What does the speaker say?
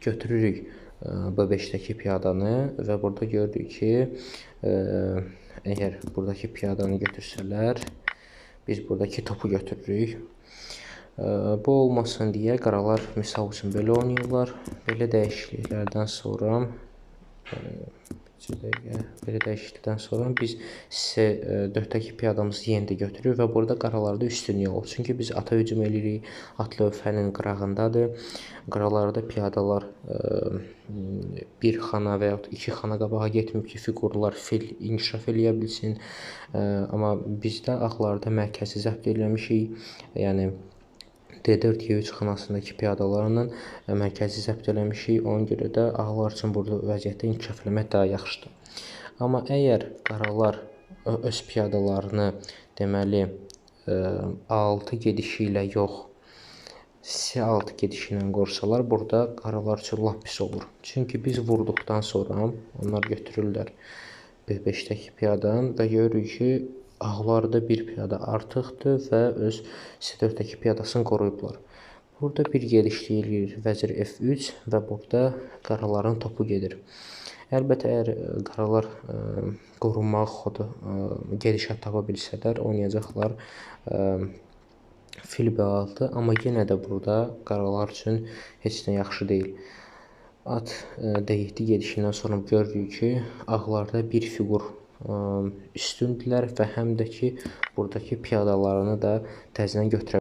Götürürük B5-dəki piyadanı və burada görürük ki, əgər buradakı piyadanı götürsələr, biz buradakı topu götürürük. Bu olmasın deyə qaralar misal üçün belə oynayırlar. Belə dəyişikliklərdən sonra belə dəyişiklikdən sonra biz C4-dəki piyadamızı yenə də götürürük və burada qaralarda üstünlük olur. Çünki biz ata hücum eləyirik, at lövhənin qırağındadır. Qaralarda piyadalar bir xana və yaxud iki xana qabağa getməyib ki, fiqurlar fil inkişaf eləyə bilsin. Amma bizdə ağlarda mərkəzi zəbt eləmişik. Yəni D4 E3 xanasındakı piyadalarla mərkəzi zəbt eləmişik. Ona görə də ağlar üçün burada vəziyyətdə inkişaf eləmək daha yaxşıdır. Amma əgər qaralar öz piyadalarını deməli A6 gedişi ilə yox, C6 gedişi ilə qorsalar, burada qaralar üçün lap pis olur. Çünki biz vurduqdan sonra onlar götürürlər B5-dəki piyadanı və görürük ki, ağlarda bir piyada artıqdır və öz C4-dəki piyadasını qoruyublar. Burada bir gedişlik eləyir vəzir F3 və burada qaraların topu gedir. Əlbəttə, əgər qaralar qorunmağı xodu gedişat tapa bilsələr, oynayacaqlar fil B6, amma yenə də burada qaralar üçün heç nə yaxşı deyil. At D7 gedişindən sonra görürük ki, ağlarda bir fiqur üstündürlər və həm də ki, buradakı piyadalarını da təzədən götürə